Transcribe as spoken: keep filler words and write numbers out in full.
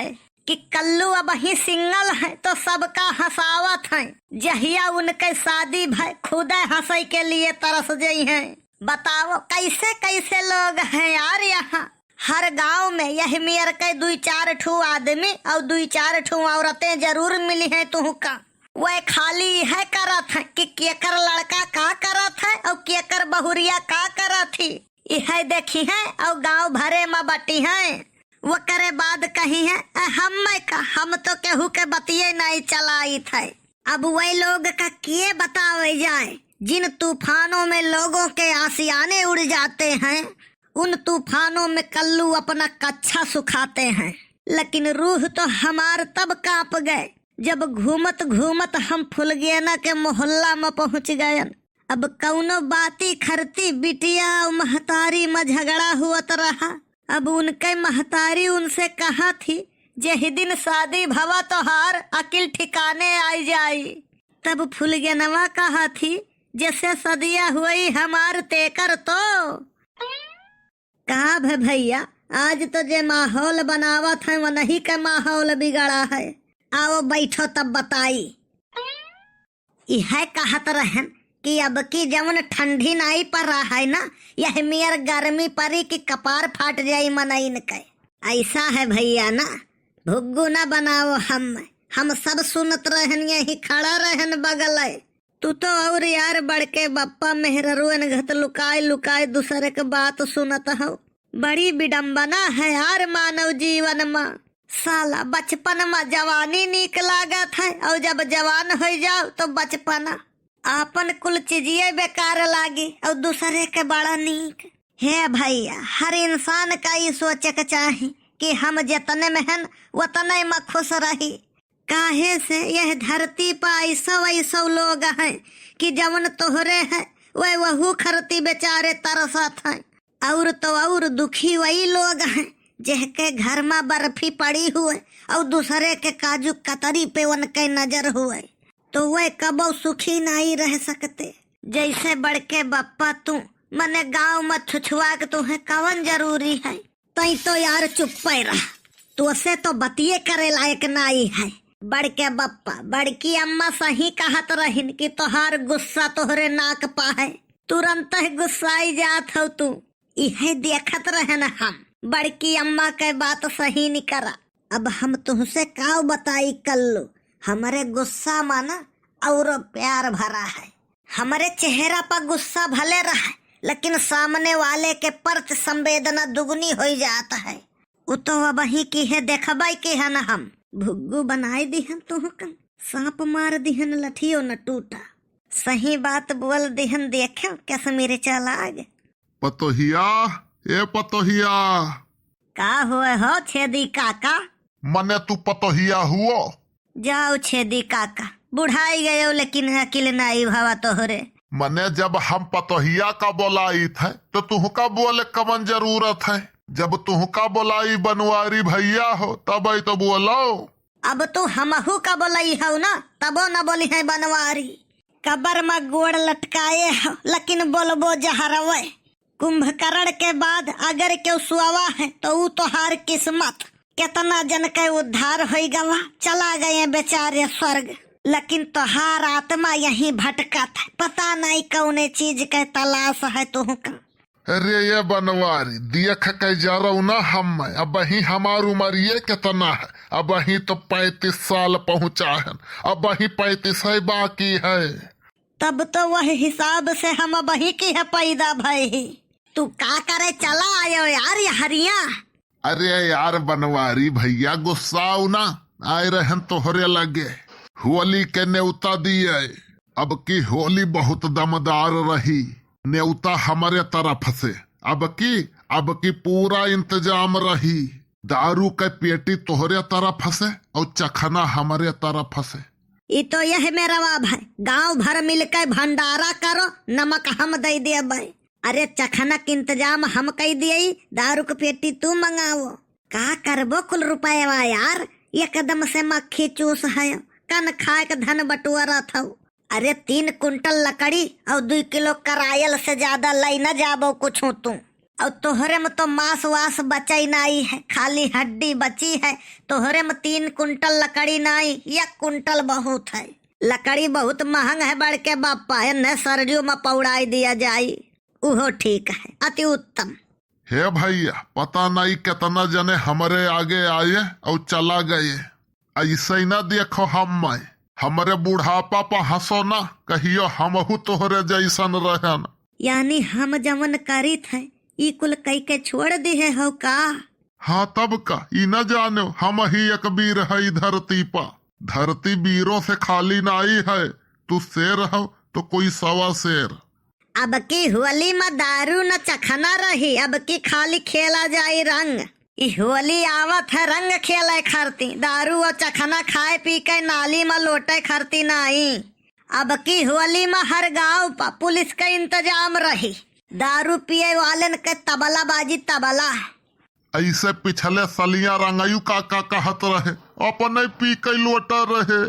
है कि कल्लू अबहीं single है तो सबका हँसावत है, जहिया उनके शादी भय खुदे हँसै के लिए तरस जइहैं। बताओ कैसे कैसे लोग हैं यार यहाँ। हर गाँव में यह मेर के दुई चार ठू आदमी और दुई चार ठू औरतें जरूर मिलिहैं तुहका। वह खाली यह करत है कि केकर लड़का का करत है और केकर बहुरिया का करत ही, यह देखिहैं और गाँव भरे में बटिहैं। वकरे बाद कहिहैं, "अ, हम का, हम तो केहू के बतिये नहीं चलाइत है।" अब वह लोग का के बतावे जाए, जिन तूफानों में लोगों के आशियाने उड़ जाते हैं, उन तूफानों में कल्लू अपना कच्छा सुखाते हैं। लेकिन रूह तो हमार तब काँप गए, जब घूमत घूमत हम फुलगेना के मोहल्ला में पहुँच गयन। अब कउनो बाती खरती बिटिया अउ महतारी में झगड़ा हुअत रहा। अब उनके महतारी उनसे कहत ही, "जेहि दिन शादी भवा तोहार अकिल ठिकाने आइ जाई।" तब फुलगेनवा कहत ही, "जैसे सदिया हुई हमार तेकर तो।" का भे भइया, आज तो जे माहौल बनावत है, वनही के माहौल बिगड़ा है। आओ बैठो तब बताई। इहे कहत रहन कि अब की जवन ठंडी नाई परा है ना, यह मेर गर्मी परी कि कपार फाट जाई मनइन के। ऐसा है भइया ना, भुग्गू ना बनाओ हम, हम सब सुनत रहन, यही खड़ा रहन बगले। तू तो और यार बड़के बप्पा मेहररुअन घत लुकाए लुकाए दूसरे के बात सुनत हो। बड़ी विडम्बना है यार मानव जीवन मा। साला बचपन मा जवानी नीक लागत है और जब जवान होइ जाओ तो बचपना। आपन कुल चीजिए बेकार लागी और दूसरे के बड़ा नीक। हे भइया, हर इंसान का ई सोचे के चाही कि हम जेतने में हन, वतने में खुश रही। काहे से यह धरती पर ऐसो ऐसो लोग हैं कि जवन तोहरे है, वह वहू खरती बेचारे तरसत हैं। और तो और दुखी वही लोग हैं जेहके घर में बर्फी पड़ी हुए और दूसरे के काजू कतरी पे उनके नजर हुए, तो वह कबो सुखी नहीं रह सकते। जैसे बड़के बप्पा तू मने गाँव में छुछुआ के तुहे कवन जरूरी है? तई तो यार चुप्पे रह, तोसे तो बतिये करे लायक नाई है। बड़के बप्पा, बड़की अम्मा सही कहत रहिन कि तोहार गुस्सा तोहरे नाक पा है, तुरंत ही गुस्साई जात हो तू। इहे देखत रहन हम, बड़की अम्मा के बात सही निकरा। अब हम तुहसे काव बताई कल्लू, हमरे गुस्सा मा ना और प्यार भरा है। हमरे चेहरा पर गुस्सा भले रहे, लेकिन सामने वाले के प्रति संवेदना दुगुनी होइ जात है। उ तो अबही की है, देखबै की है न हम। भुग्गू बनाई दिहन तुहकन, साँप मार दिहन लठियो न टूटा। सही बात बोल दिहन, देखेव कश्मीर चला गे। पतोहिया, ए पतोहिया। का हुए हो छेदी काका? मने तू पतोहिया हुओ? जाओ छेदी काका, बुढ़ाई गयो लेकिन अकिल नाई भवा तोहरे। मने जब हम पतोहिया का बोलाइत है तो तुहका बोले कवन जरूरत है? जब तुहका बोलाई बनवारी भइया हो तब तो बोलो। अब तू हमहू का बोलई हौ ना, तबो न बोली है बनवारी। कबर मा गोड़ लटकाए हो लेकिन बोलबो जहरवे। कुंभकर्ण के बाद अगर केहू सुआवा है तो ऊ तोहार किस्मत। केतना जन के उद्धार होई गवा, चला गए बेचारे स्वर्ग, लेकिन तोहार आत्मा यहीं भटकत है। पता नहीं कौने चीज के तलाश है तुहका। अरे ये बनवारी, देख के जरऊ ना हम, अबही हमार उमरिये केतना है, अबही तो पैंतीस साल पहुँचा है, अबही पैंतीस है बाकी है। तब तो वह हिसाब से हम अबही की है पैदा भय ही। तू का करे चला आयो यार ये हरिया? अरे यार बनवारी भइया, गुस्साओ ना, आए रहन तोहरे लगे, होली के नेवता दिए। अब की होली बहुत दमदार रही, नेवता हमरे तरफ से। अब की, अब की पूरा इंतजाम रही, दारू के पेटी तोहरे तरफ से और चखना हमरे तरफ से। ई तो यह मेरा भाई, गांव भर मिलके भंडारा करो, नमक हम दे देबे। अरे चखनक इंतजाम हम कई दियई, दारू क पेटी तू मंगावो। का करबो कुल रुपयवा यार, एकदम से मक्खी चूस है, कन खाए क धन बटुअरत हौ। अरे तीन कुंटल लकड़ी और दुई किलो करायल से ज्यादा लई न जाबो कुछू तू। और तोहरे में तो मांस वास बचई नाई है, खाली हड्डी बची है। तोहरे में तीन कुंटल लकड़ी नाई, एक कुंटल बहुत है। लकड़ी बहुत महंग है बड़के बापा, एन्हे सरजू में पौड़ाई दिया जाई, उहो ठीक है, अति उत्तम। हे भैया, पता नाई केतना जने हमरे आगे आए और चला गए। ऐसे ही ना देखो हम, मैं, हमरे बुढ़ापा पर हंसो ना, कहियो हमहू तोहरे जैसन रहन। यानी हम जवन करित है, ई कुल कई के छोड़ दिहे हो का? हाँ तब का, ई न जानो, हम ही एक वीर है धरती पा। धरती वीरों से खाली नाई है, तू शेर हो तो कोई सवा शेर। अब की होली में दारू न चखना रही, अब की खाली खेला जाई रंग। ई होली आवत है रंग खेले खरती, दारू और चखना खाए पी के नाली में लोटे खरती नाई। अब की होली में हर गांव पर पुलिस के इंतजाम रही, दारू पिए वालन के तबला बाजी तबला। ऐसे पिछले सलिया रंगयू काका कहत रहे, अपने पी के लोटा रहे।